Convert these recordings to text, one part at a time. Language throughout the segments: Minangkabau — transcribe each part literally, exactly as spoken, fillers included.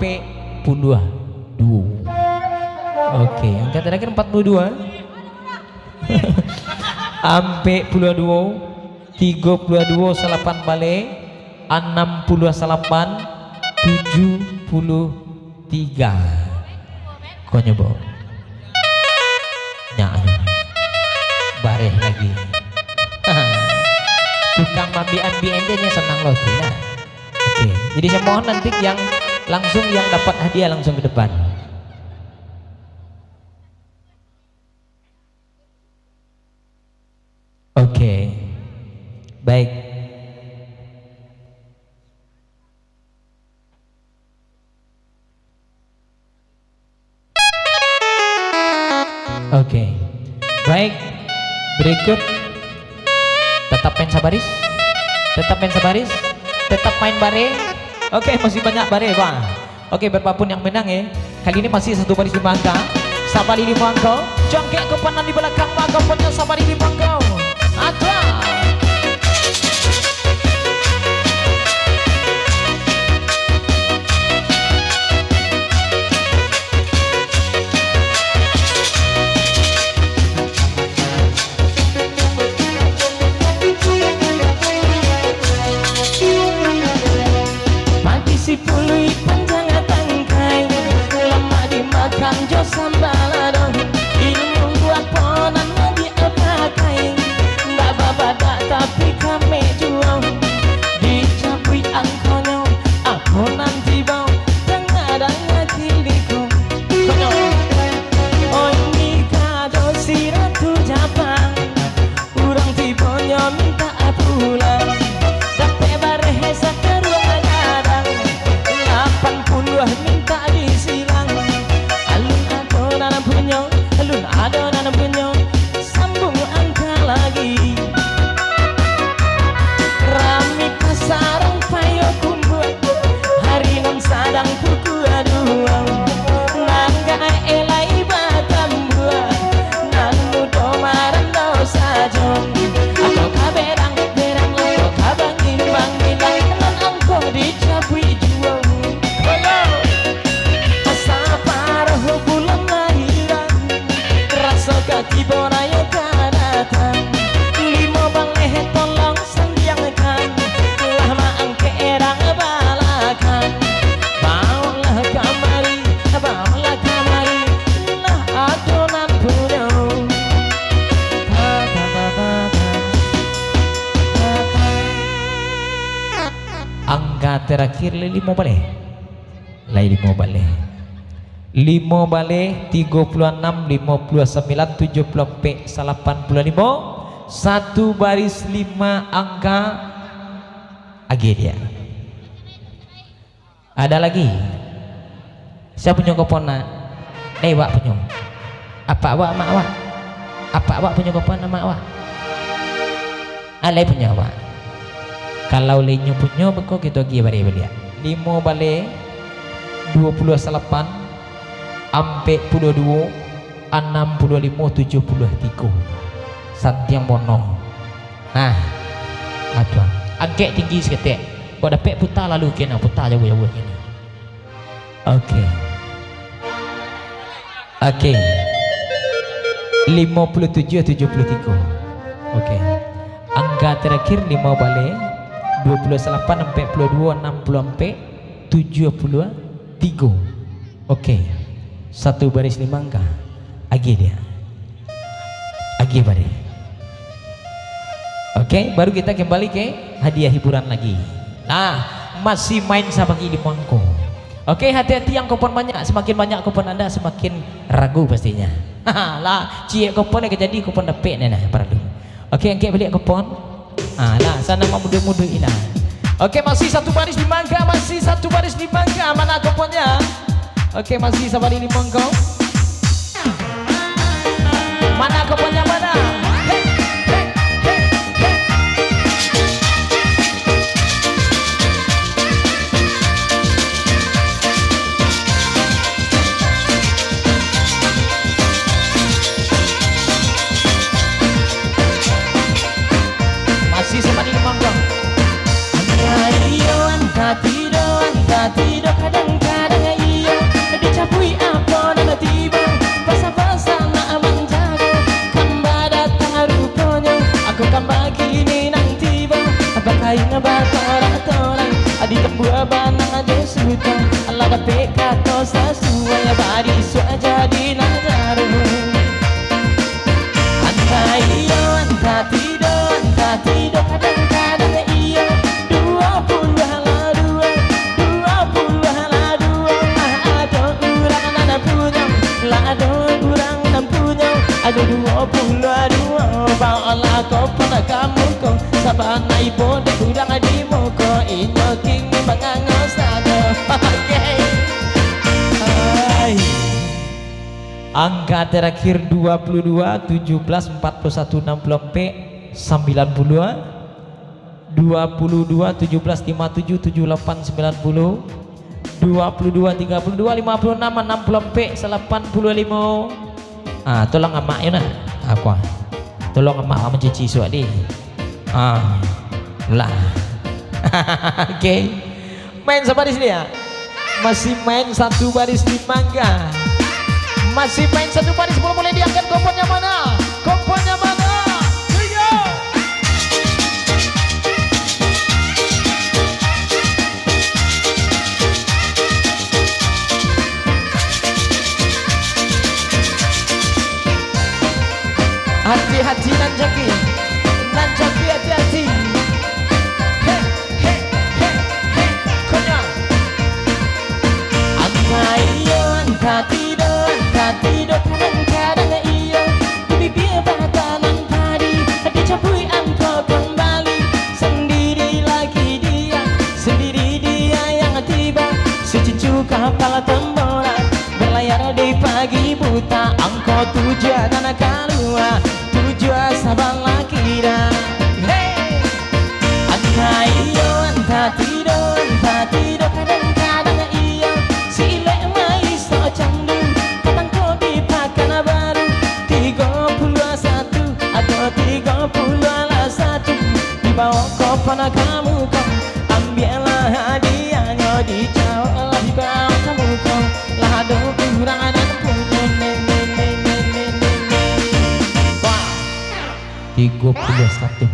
Ampek puluah duo. Oke, angka terakhir empat puluh dua. Ampek puluah duo, tigo puluah duo salapan baleh, anam puluah salapan, tujuh puluh tiga. Ko nyo bao. Nyak, bareh lagi. Tukang maambiak-ambiak intinyo sanang lo tu lah. Oke, jadi saya mohon nanti yang langsung, yang dapat hadiah langsung ke depan. Oke, baik. Oke. Baik. Berikut. Tetap main sabaris. Tetap main sabaris. Tetap main bareh. Oke, masih banyak bareh, Bang. Oke, berapapun yang menang, ya. Kali ini masih satu baris lima angka. Sabari lima angka. Jangkek ke panan di belakang, mangko punya sabari lima angka. Atua. Pagi sipuluih panjang tangkai, lamak dimakan jo sambal lado. Ilmu apo nan dipakai, ndak babadak tapi kamek juo. Dicabuik angkonyo, apo nan tibo, tangah danga kiliku. Konyo, oi, ni kado si Ratu Japang. Urang tibonyo mintak pulang, dapek bareh sakaruang gadang, lapan puluah mintak disilang. Alun ado nan punyo, alun ado nan punyo, sambung angka lagi. Rami pasarang Payokumbuah, hari nan sadang pukua duo, nan gaek lai batambuah, nan mudo marando sajo. Atau ka berang-berang, atau ka bangin-bangilan, nan angko dicabuik juo. Saparoh bulan lahiran, raso ka tibo rayo ka datang. Limo baleh tolong sandiangkan, lah maangkek erang balakang. Baolah kamari, baolah kamari, lah ado nan punyo. Angka terakhir limo baleh. Lai limo baleh. Limo baleh, tigo puluah anam, limo puluah sambilan, tujuah puluah ampek, salapan puluah limo. Satu baris lima angka. Agiah dia. Ada lagi? Sia punyo kupon, nak? Eh, wak punyo. Apak wak, amak wak. Apak wak punyo kupon, amak wak. Alai punyo awak. Kalau lai inyo punyo, mako kito agiah bareh baliak. Limo baleh, duo puluah salapan, ampek puluah duo, anam puluah limo, tujuah puluah tigo. Santiang mono. Nah, atuang. Angkek tinggi saketek. Kok dapek puta lalu kena, puta jauah-jauah kena. Oke. Oke. Limo puluah tujuah, tujuah puluah tigo. Oke. Angka terakhir limo baleh, duo puluah salapan, ampek puluah duo, anam puluah ampek, tujuah puluah tigo. Oke. Satu baris lima angka. Agiah dia. Agiah bareh. Oke, baru kita kembali ke hadiah hiburan lagi. Nah, masih main sabagi limo angko. Oke, hati-hati yang kupon banyak, semakin banyak kupon Anda, semakin ragu pastinya. Lah, ciek kupon lagi jadi kupon dapek ni nah, paralu. Oke, angkek baliak kupon. Ah, lah, sana mamuduik-muduik lah. Oke, masih satu baris lima angka, masih satu baris lima angka. Mana kuponnya? Oke, masih sabari limo angka. Mana kuponnya, mana? Hei, hei, hei, hei. Masih sabari limo angka. Iyo, angka tido, angka tido, kadang-kadang Tapi kato sasuai, barisuak jadi nan taruih. Antah iyo, antah tidak, antah tidak, kadang-kadang iyo. Duo puluah lah duo, duo puluah lah duo. Lah ado urang nan punyo, lah ado urang nan punyo. Ado duo puluah duo, baolah kopon ka muko. Sabana ibo dek urang di muko, inyo kini mangango sajo. Oke. Hai. Angka terakhir dua puluh dua, tujuh belas, empat puluh satu, enam puluh ampek, sembilan puluh dua, dua puluh dua, tujuh belas, lima tujuh, tujuh lapan, sembilan puluh, dua puluh dua, tiga puluh dua, lima puluh enam, enam puluh ampek, salapan puluh limo. Ah, tolong amak yo nah. Apa? Tolong amak mancuci suak di. Ah, lah. Oke. Main sabaris liak. Masih main satu baris di mangga. Masih main satu baris, boleh, boleh diangkat kopon yang mana? Kopon yang mana? Tiga. Hati-hati nan jaki, nan jaki hati-hati. Hei, hei, hei, hei, konyol. Antah iyo, antah tidak, antah tidak, kadang-kadang iyo. Di bibia batanan padi, dicampuik angko kambali. Sandiri lagi dia, sandiri dia yang tiba. Secucu kapal tenggelam, berlayar di pagi buta. Angko tujuan nan kalua, tujuan sabalah kida. Hei! Antah iyo, antah tidak, antah tidak, kadang-kadang iyo. Silek maiso candu, katangko di Pakanbaru. Tigo puluah satu, atau tigo puluah lah satu, dibawa kopon ka muko. Ambiaklah hadiahnyo, dijawablah dibawa ka muko. Lah ado urang nan punyo, ne, ne, ne. Wah. Tigo puluah satu.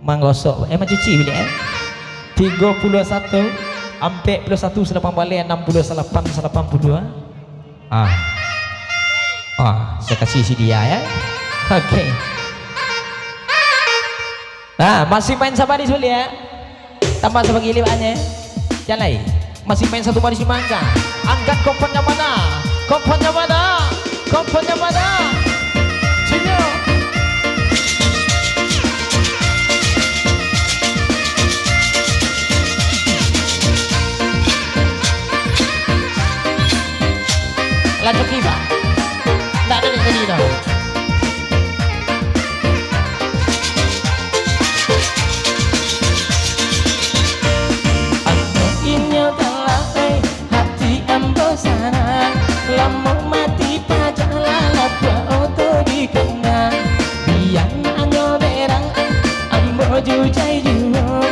Manggosok, eh, mancuci bilik, eh. Tigo puluah satu, ampek puluah satu, salapan baleh, anam puluah salapan, salapan puluah dua. Ah. Ah, saya kasih si dia, ya. Oke. Ah, masih main sabaris baliak, ya. Tambah sabagi liwaknyo. Jan lai. Masih main satu baris di mangga. Angkat kopon yang mana? Kopon yang mana? Kopon yang mana? Sini. Lanjut, Iba. Ndak ado dek tadi dah. Ambo inyo galak, eh, hati ambo sanang. Lamo mati pajaklah lapuak oto di kandang. Bianyo berang, eh, ambo jujai juo.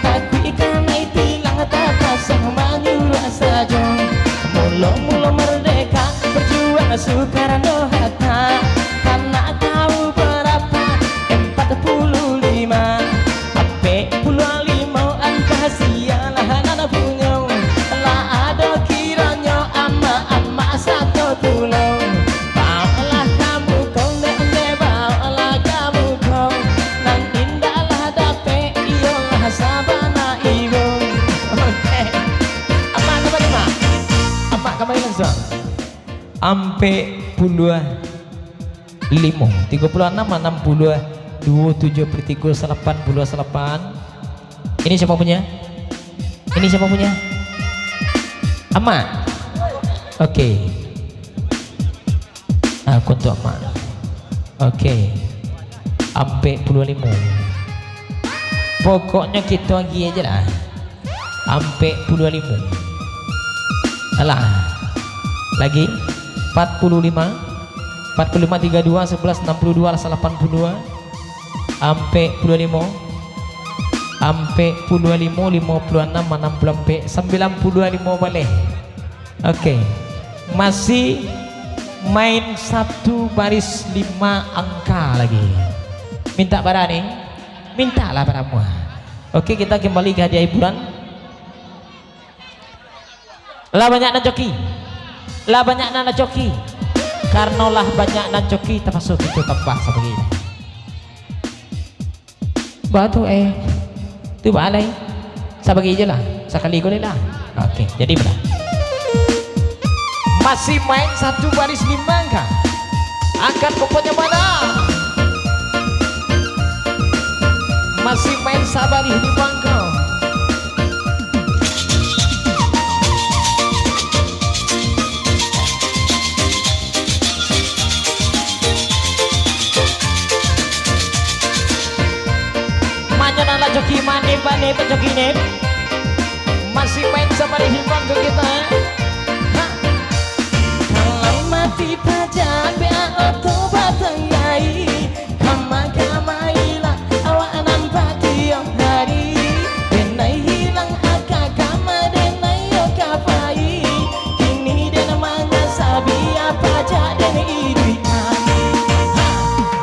Takuik kanai tilang, tapaso manyuruah sajo. Mulo-mulo mardeka, berjuang Soekarno Hatta. Tanak kau barapa? Empat puluh lima. Ampek puluah limo, antah sia lah nan punyo. Lah ado kironyo amak-amak sato pulo. Baoklah ka muko, ndek-ndek, baoklah ka muko. Nan indak lah dapek, iyolah sabana ibo. Oke. Amak ka mari, Mak? Amak ka mari langsuang. Ampek puluah limo, tigo puluah anam, anam puluah duo, tujuah puluah tigo, salapan puluah salapan. Ini siapa punya? Ini siapa punya? Amak. Oke. Ah, untuk Amak. Oke. Ampek puluah limo. Pokoknyo kito agiah ajo lah. Ampek puluah limo. Alah. Lagi. Empat puluah lima. Empat puluah lima, tiga dua, sebelas, enam puluah dua, salapan puluah dua. Ampek puluah limo. Ampek puluah limo, limo puluah anam, anam puluah ampek, sambilan puluah limo baleh. Oke. Masih main satu baris lima angka lagi. Minta bara ni? Mintalah bara mua. Oke, kita kembali ke hadiah hiburan. Lah banyak nan coki. Lah banyak nan coki. Karano lah banyak nan coki, tapaso kito tambah sabagi. Batu, eh. Tu baalai. Sabagi je lah. Sakali ko lah. Oke, jadi bana. Masih main satu baris di mangka. Angkat pokoknya mana? Masih main sabarih di mangka. Manyo nan lah coki mane bane pacoki ne. Masih main sama di himbang ke kita. Ha. Kalau mati pajak bea oto batang gai. Kama-kamailah awak nampak tiok hari. Denai hilang aka kama denai yo kapai. Kini den mangasabi apo jak den iduik kami. Ha!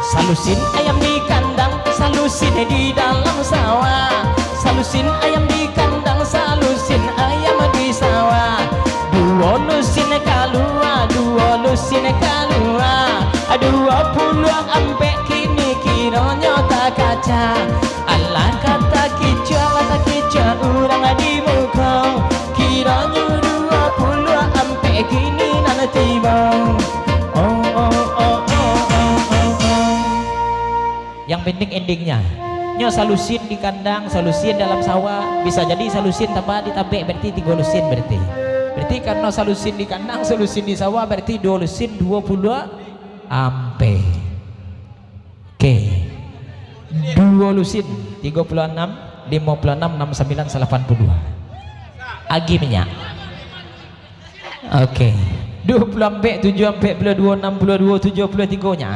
Salusin ayam di kandang, salusin di dalam sawah. Salusin ayam di kandang, salusin ayam di sawah. Duo lusin kalua, duo lusin kalua. Duo puluah ampek kini kironyo takaca. Alah ka takicuah, alah takicuah urang di muko. Kironyo duo puluah ampek kini nan tibo. Oh, oh, oh. Yang penting endingnya. Nyo salusin di kandang, salusin dalam sawah. Bisa jadi salusin tambah di tabek, berarti tigo lusin berarti. Berarti karano salusin di kandang, salusin di sawah, berarti duo lusin duo puluah ampek. Oke. Duo lusin, tigo puluah anam, limo puluah anam, anam sambilan, salapan puluah dua. Agi minyak. Oke. Duo puluah ampek, tujuah ampek puluah duo, anam puluah duo, tujuah puluah tigo nyo.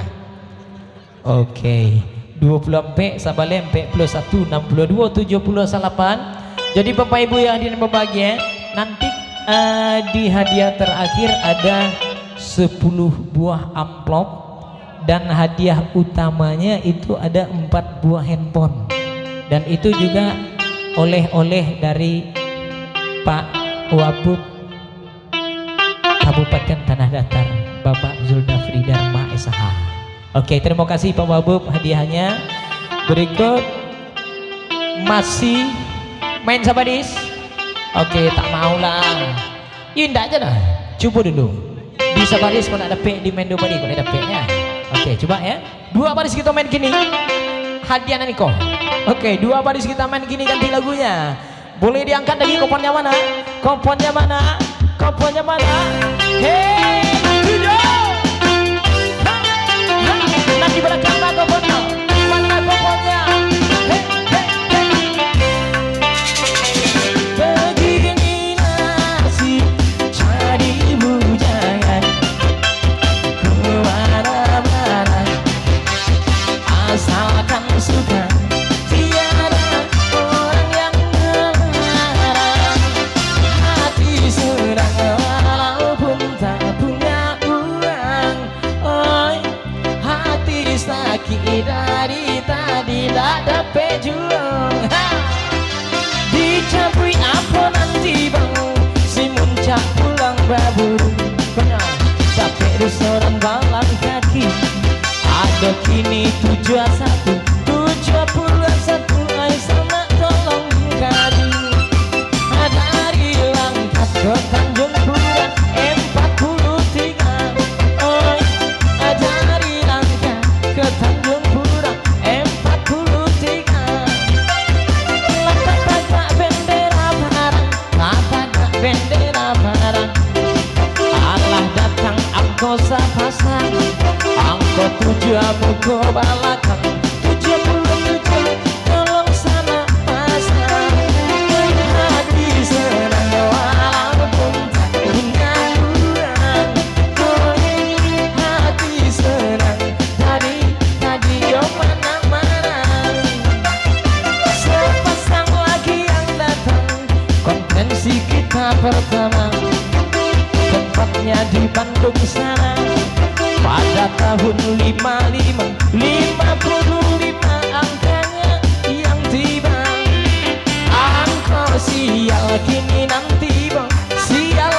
Oke. Duo puluah ampek, sabaleh ampek puluah satu, anam puluah duo, tujuah puluah salapan. Jadi Bapak Ibu yang hadirin berbahagia, nanti, eh, di hadiah terakhir ada sepuluh buah amplop. Dan hadiah utamanya itu ada empat buah handphone. Dan itu juga oleh-oleh dari Pak Wabub Kabupaten Tanah Datar, Bapak Zulnafri Dharma S H. Oke, terima kasih Pak Wabub hadiahnya. Berikut masih main sabadis. Oke, tak maulah. Indak je lah. Cubo dulu. Di sabadis kok nak dapek, di main duo baris kok nak dapek, ya. Oke, cuba ya. Dua baris kita main kini. Hadiah nan iko. Oke, dua baris kita main kini, ganti lagunya. Boleh diangkat lagi koponnya mana? Koponnya mana? Koponnya mana? Hei, tujuh. Ha, ha. Nah, di belakang lah koponnya. Mana koponnya? Hei, hei, hei. Begini nasib cari bujangan kemana-mana. Asalkan suka, tiada orang yang melarang. Hati senang walaupun tak punya uang. Oi, hati sakik dari tadi tak dapek juo. Ha! Dicabuik apo nanti bang, si muncak pulang baburu. Konyol, capek duso dan balang kaki. Ado kini tujuah satu, tujuah puluah satu, ai sanak tolong kadi. Dari Langkat ka Tanjung Pura, empat puluh tiga. Oi, dari Langkat ka Tanjung Pura, empat puluh tiga. Lah tatagak bendera parang, tatagak bendera parang. Alah datang angko sapasang, angko tujuah muko balakang, tujuah puluah tujuah. Tolong sanak pasang, hati senang walaupun tak punya uang. Hati senang tadi, tadi yo manang-manang. Sepasang lagi yang datang, konvensi kita pertama. Tempatnya di Bandung sana. Pada tahun lima lima, lima puluh lima angkanya yang tiba. Angko sial kini nan tiba, sial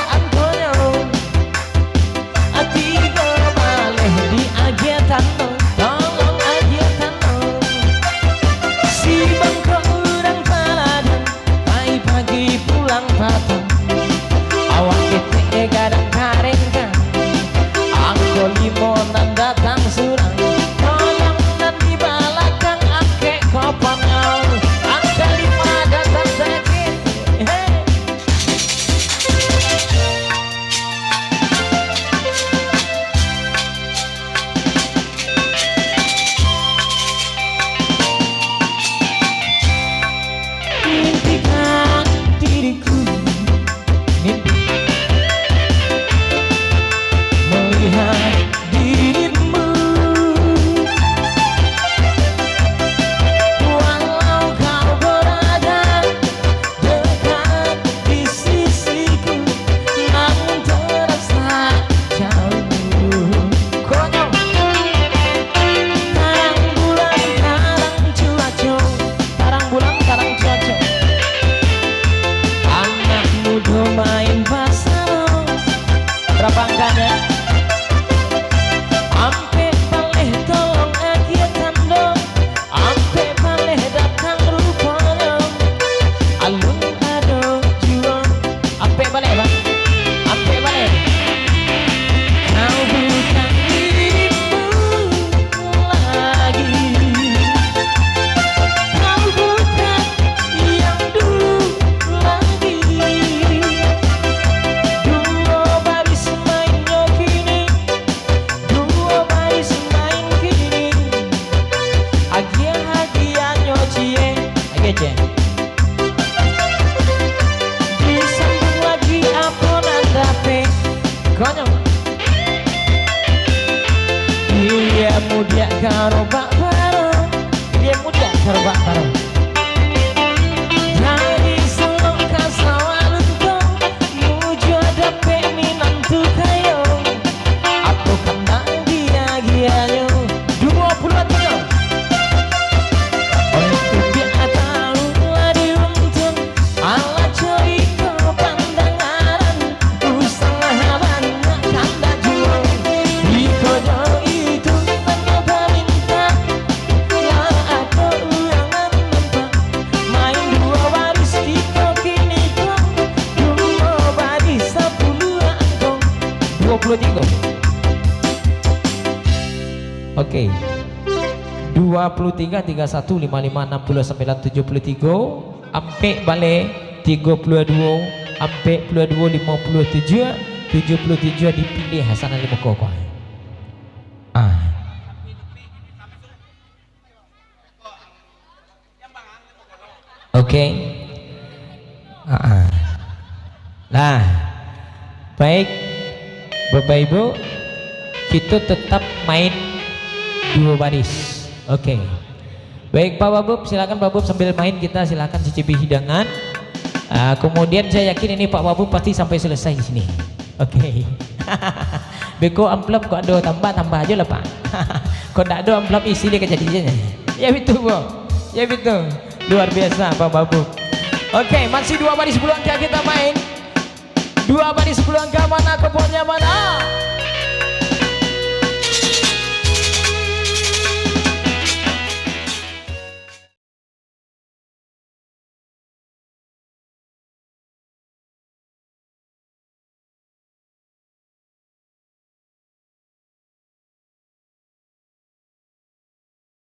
Banyak. Ilia mudiak karobak barang, ilia mudiak karobak barang. Dari Solok ka Sawah Lunto, mujua dapek minantu kayo. Apo kandak diagiahnyo? Duo puluah tigo. Oleh tubiak talu lah diuntun, alah carito pandangaran, usang banyak kandak juo. Iko jo itu nan baminta, lah ado urang nan nampak, main duo baris kito kini ko, duo baris sapuluah angkong. Duo puluah tigo. Oke. Dua puluh tiga, tiga satu, lima lima, enam puluh sembilan, tujuh puluh tiga, ampek baleh, tiga puluh dua, ampek puluh dua, lima puluh tujuh, tujuh puluh tujuh dipilih Hasan Ali Mukoko. Ah. Oke. Ah, ah. Nah, baik, Bapak Ibu, kita tetap main dua baris. Oke. Baik, Pak Babub, silakan Babub sambil main, kita silakan cicipi hidangan. Ah, kemudian saya yakin ini Pak Babub pasti sampai selesai di sini. Oke. Beko amplop kok ado tambah, tambah ajo lah, Pak. Kok ndak ado amplop, isi dia kajadian. Ya betul, Bro. Ya betul. Luar biasa, Pak Babub. Oke, masih dua baris sepuluh angka kita main. Dua baris sepuluh angka, mana kopoknya, mana